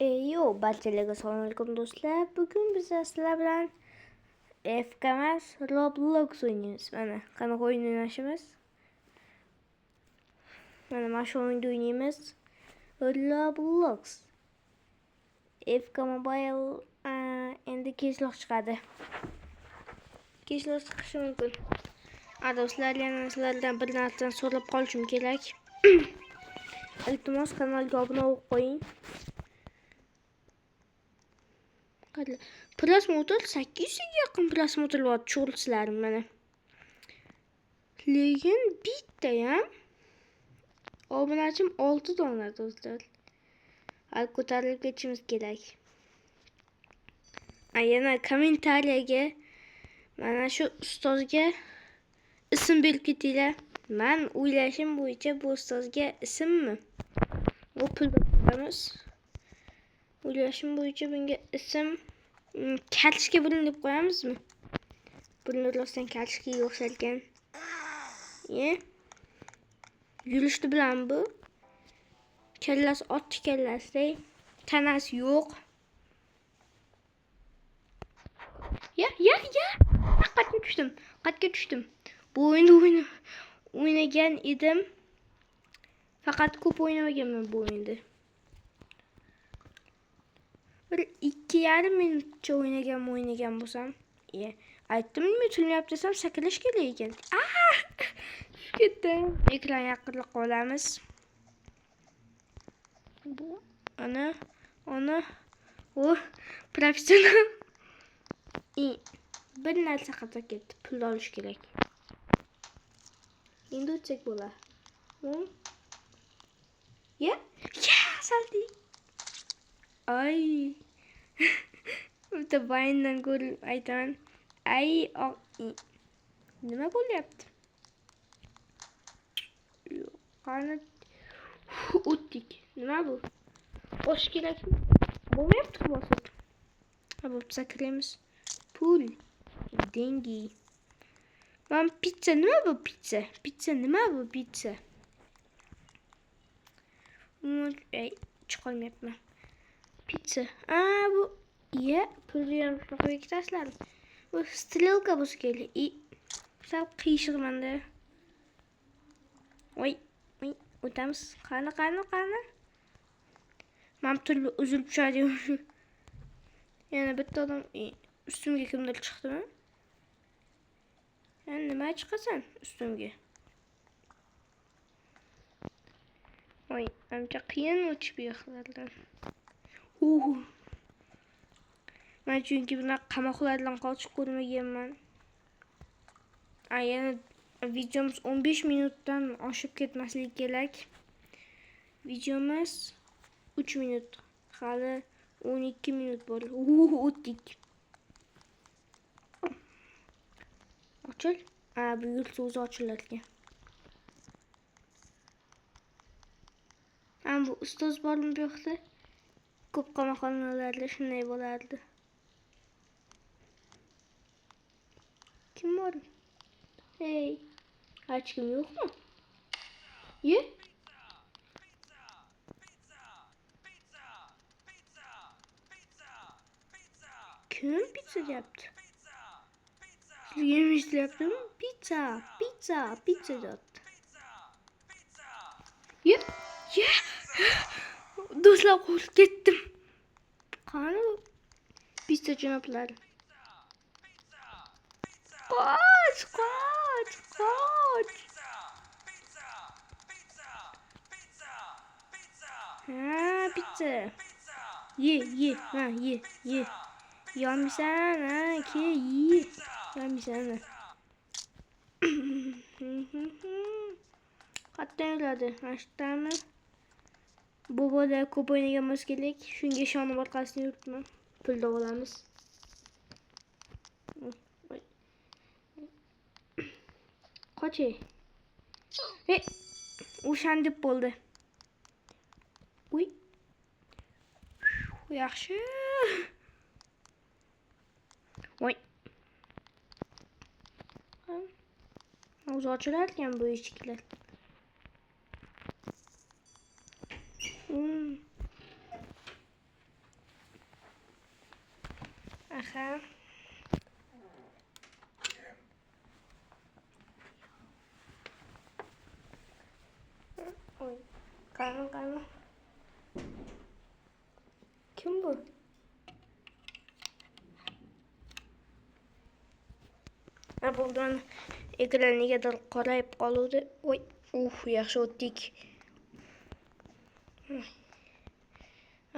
Yo, barchalarga assalomu alaykum do'stlar. Bugun biz sizlar bilan FK emas, Roblox o'ynaymiz. Mana qanaqa o'yin o'ynashimiz. Mana shu o'yinni o'ynaymiz. Roblox. FK Mobile endi kechroq chiqadi. Kechroq chiqishi mumkin. Do'stlar, yana sizlardan bir narsani so'rab qolishim kerak. Iltimos kanalga obuna bo'lib qo'ying. Просмотр 800 ga yaqin просмотр bor shortslarim mana. Lekin bitta ham obunachim 6 dona do'stlar. Hali ko'tarilib ketishimiz kerak. Yana kommentariyaga mana shu ustozga ism berib ketinglar. Men o'ylashim bo'yicha bu ustozga ismmi? Bu pul beramiz. O'ylashim bo'yicha bunga ism kalishga burun deb qo'yamizmi? Burni rostdan kalishga o'xshar ekan. Yurishni bilan bu. Kallasi otni kallasidek, tanasi yo'q. Ya. Qatga tushdim. Qatga tushdim. Bu o'yinni o'ynagan edim. Faqat ko'p o'ynamaganman bu o'yinni. Bir 2,5 minutcha o'ynagan bo'lsam, aytdim-mi tutilmayapti desam sakrash kerak ekan. Tushib ketdim. Ekran yaqinroq olamiz. Bu ana o professional. Bir narsa xato ketdi. Pul olish kerak. Endi o'tsak bo'ladi. Ya, saldik. Ay. Bitta Vine'dan ko'rib aytaman. Ay, nima bo'lyapti? Yo'q, qani o'tdik. Nima bu? Bosh kerakmi? Bo'lmayapti-ku bosib. Ha, bo'pti, sakraymiz. Pul. Деньги. Man pitsa nima bu pitsa? Pitsa nima bu pitsa? Ey, chiqolmayapman. Pitsa. Bu ya pulni ham shunaqa bekitasizlar. Bu strelka bo'lsa kerak. Sal qiyshiqmanda. Voy, voy, o'tamiz. Qani. Mana bu uzilib tushadi. Yana bitta odam ustimga kimdir chiqdimi? Sen nima chiqasan ustimga? Voy, ancha qiyin o'tish bu yoqlardan. Men chunki bunaqa qamoqlardan qochib ko'rmaganman. Yana videomiz 15 minutdan oshib ketmasligi kerak. Videomiz 3 minut. Hali 12 minut bor. O'tdik. Ochil. Bu yursa o'zi ochilar ekan. Bu ustoz bormi bu yoqda? Ko'p qamoqxonalarda shunday bo'lardi. Kim bor? Hey, hech kim yo'qmi? Ye? Kim pitsa deyapti? Sizga ham eshityaptimi? Pitsa, pitsa, pitsa deyapti. Ye? Ye? Do'stlar, qo'rqib ketdim. Qani pitsa janoblari? Qoch, qoch, qoch. Ha, pitsa. Ye, ye, ha, ye, ye. Yolmaysan, ha, ke, ye. Yolmaysan. Qayerdan yuradi? Mana shu yerdami? Bu bola ko'p o'ynagan bo'lsa kerak. Shunga ishonib orqasidan yuribman. Pul olamiz. Qoch. O'shan deb bo'ldi. Uy. Yaxshi. Voy. O'zi ochilar ekan bu eshiklar. Aha. Oy. Qani, qani. Kim bu? Ha, bo'ldi, mana ekran negadir qorayib qoluvdi. Oy, yaxshi o'tdik.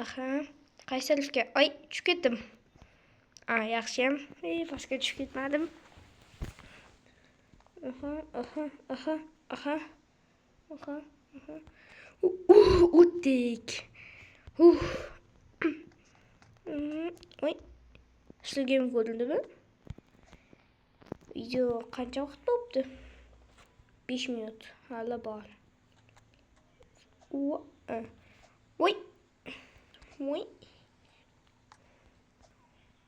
Aha. Qaysi tarafga? Oy, tushib ketdim. A, yaxshiyam. Pastga tushib ketmadim. Aha, aha, aha, aha. Aha, aha. O'tdik. Oy. Sizlarga ham ko'rindimi? Video qancha vaqt bo'libdi? 5 minut hali bor. Voy. Voy.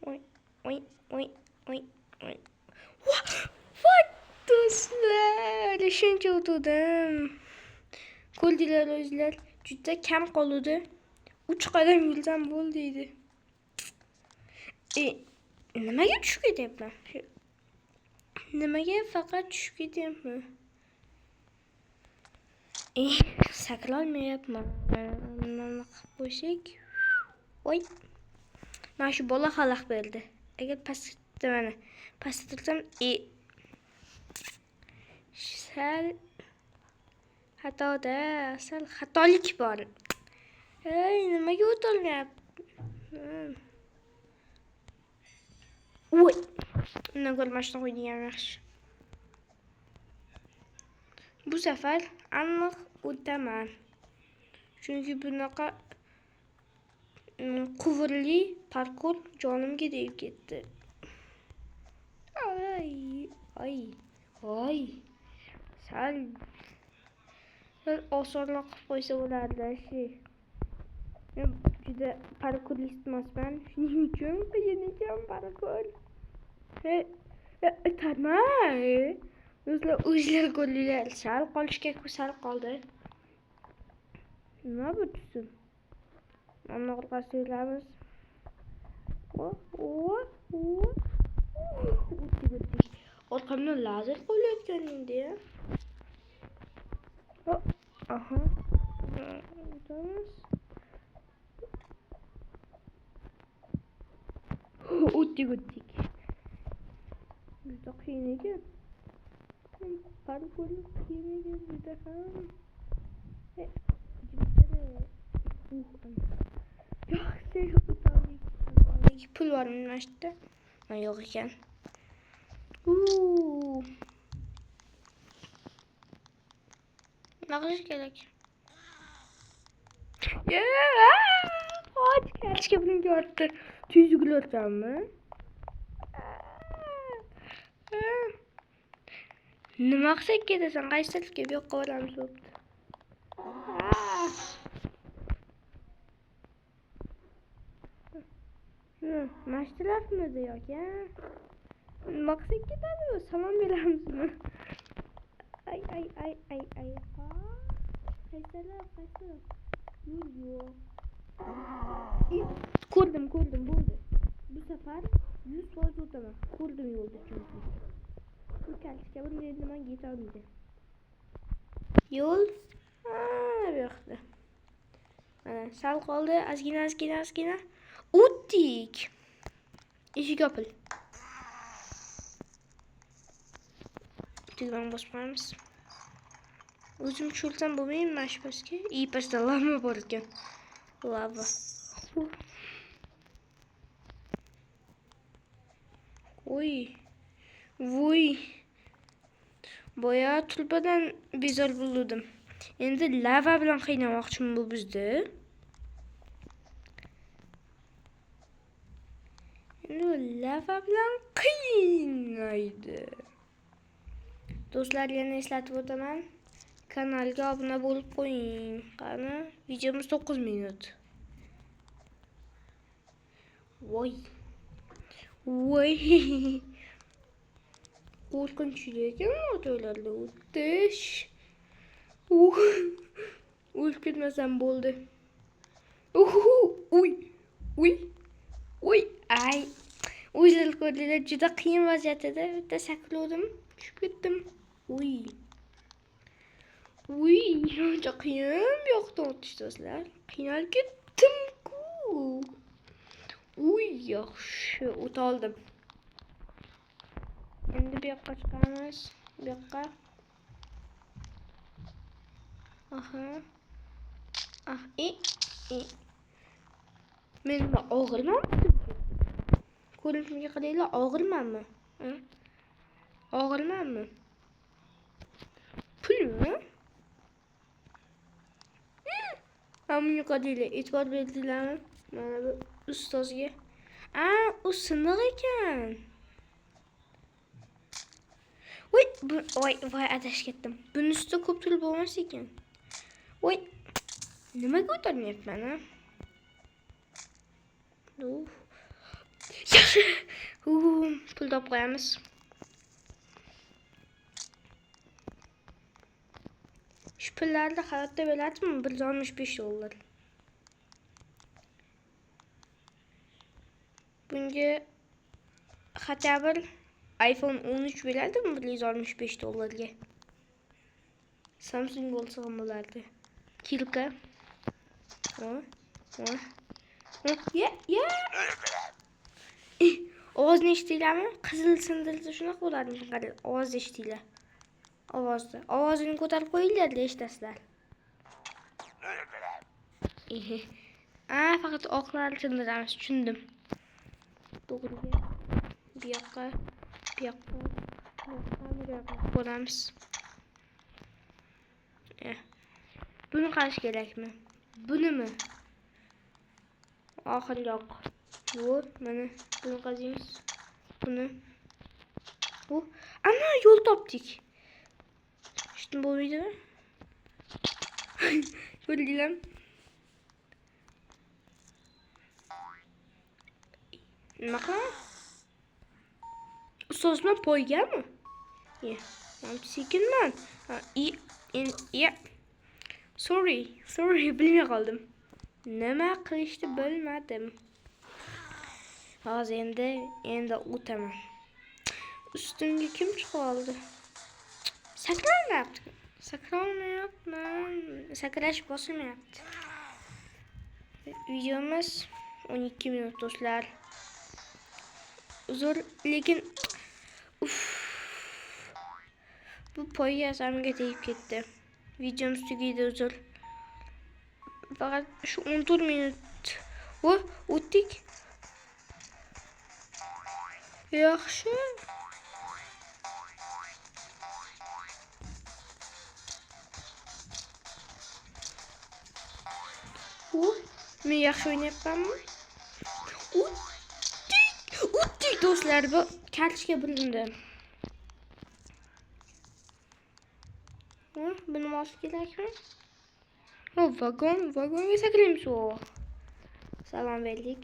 Voy, voy, voy, voy, voy. Voy, do'stlar, shuncha o'tdim. Ko'rdinglar o'zlar, juda kam qoluvdi. 3 qadam yursam bo'ldi edi. Nimaga tushib ketyapman? Nimaga faqat tushib ketyapman? Sakrolmayapman. Nima qilib qo'ysak? Voy. Mana shu bola xalaq berdi. Agar pastda mana pastda tursam, sal xatoda, sal xatolik bor. Ey, nimaga o'tolmayapman? Voy. Undan ko'ra mana shuni qo'ydigan yaxshi. Bu safar aniq o'taman. Chunki bunaqa quvurli parkur jonimga tegib ketdi. Ay, ay, ay. Sal osonroq qilib qo'ysa bo'lardi shu. Men juda parkurlist emasman, shuning uchun qiyin ekan parkur. Tarma. O'zlar o'zlar ko'rdinglar, sal qolishga sal qoldi. Nima bu tusim? Mana orqasiga yuramiz. O, o, o. O'tdik, o'tdik. Orqamdan lazer qo'yayotgan endi ya. Aha. O'tamiz. O'tdik, o'tdik. Juda qiyin ekan. Parkur qiyin ekan juda ham. Yaxshi o'tdik. Pul bormi mana shu yerda? Ha, yo'q ekan. Nima qilish kerak? Qoch, kartochka bunga ortdi. Tez yugurayotganmi? Nima qilsak ketasan? Qaysi tarafga? Bu yoqqa boramiz bo'pti. Mana shu tarafmidi yoki? Nima qilsak ketadi bu? Salom beramizmi? Ay, ay, ay, ay, ay. Qaysi taraf? Qaysi taraf? Yo'l yo'q. Ko'rdim, ko'rdim, bo'ldi. Bu safar 100% o'taman. Ko'rdim yo'lni chunki. Bu kartochka bunday nimaga yetolmaydi. Yo'l bu yoqda. Mana sal qoldi, ozgina, ozgina, ozgina. O'tdik. Eshik yopil. Tugmani bosib qo'yamiz. O'zim tushilsam bo'lmaymi mana shu pastga? Pastda lava bor ekan. Lava. Voy. Voy. Boya tulpadan bezor bo'ldim. Endi lava bilan qiynamoqchimi bu bizni? Endi lava bilan qiynaydi. Do'stlar, yana eslatib o'taman. Kanalga obuna bo'lib qo'ying. Qani, videomiz 9 minut. Voy. Voy. Qo'rqinchli ekan joylarda o'tish. O'lib ketmasam bo'ldi. Uy. Uy. Uy. Ay. O'zlar ko'rdinglar, juda qiyin vaziyat edi. Bitta saklavdim, tushib ketdim. Uy. Uy, ancha qiyin bu yoqdan o'tish do'stlar. Qiynalib ketdim-ku. Uy, yaxshi o'ta oldim. Endi bu yoqqa chiqamiz. Bu yoqqa. Aha. Ah, i, i. Men nima og'irmanmi? Ko'rinishimga qaranglar, og'irmanmi? Og'irmanmi? Pulmi? Ha, bunga qaranglar, e'tibor berdinglarmi? Mana bu ustozga. A, u siniq ekan. Voy, bu, voy, voy, adashib ketdim. Buni ustida ko'p turib bo'lmas ekan. Voy, nimaga o'tolmayapman, a? Uf. Yaxshi. Pul topib qo'yamiz. Shu pullarni hayotda beradimi? $165. Bunga хотя bir iPhone 13 beradimi $165 ga? Samsung bo'lsa ham bo'lardi. Kilka. O, o. Ya, ya. Ovozni eshitdinglarmi? Qizil sindirilsa shunaqa bo'larmi? Qarang, ovozni eshitdinglar. Ovozni. Ovozini ko'tarib qo'yinglar, eshitasizlar. A, faqat oqlarni sindiramiz, tushundim. To'g'riga. Bu yoqqa, bu yoqqa, bu yoqqa, bu yoqqa ko'ramiz. Buni qilish kerakmi? Bunimi? Oxirgi oq. Bu, mana buni qaziymiz. Buni. Bu. Ana, yo'l topdik. Shuni bo'lmaydimi? Ko'rdinglarmi? Nima qilaman? Ustoz bilan poygami? Ye, men sekinman. Ha, i, en, ya. Sorry, sorry, bilmay qoldim. Nima qilishni bilmadim. Hozir endi o'taman. Ustimga kim chiqib oldi? Sakralmayapti. Sakralmayapman. Sakrash bosilmayapti. Videomiz 12 minut do'stlar. Uzr, lekin uff. Bu poyga asamga tegib ketdi. Videomiz tugaydi, uzr. Faqat shu 14 minut. O, o'tdik. Yaxshi. U, men yaxshi o'ynayapmanmi? O'tdik, o'tdik do'stlar. Bu kartochka bilindi. Buni olish kerakmi? O, vagon, vagonga sakraymiz. O. Salom berdik.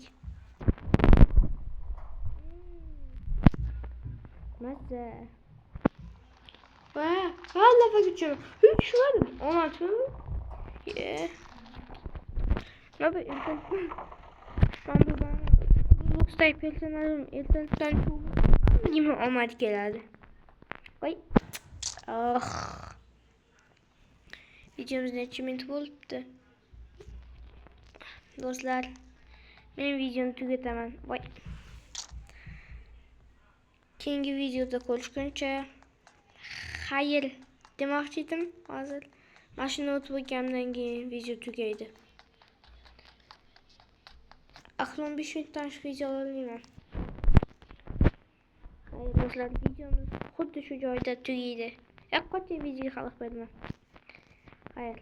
Mazza. Va, ha, lavaga tushdim. Huy, tushmadim. 16 mi? Ye. Nima bu ertan? Man bu Robloxdagi personajim ertandan hammaga omad keladi. Voy. Oh. Videomiz necha minut bo'libdi? Do'stlar, men videoni tugataman. Voy. Keyingi videoda ko'rishguncha xayr demoqchi edim. Hozir mashina o'tib o'tganimdan keyin video tugaydi. Axir 15 minutdan shu video olmayman. Xayr do'stlar, videomiz xuddi shu joyda tugaydi. Yo'q, videoga xalaq berma. Xayr.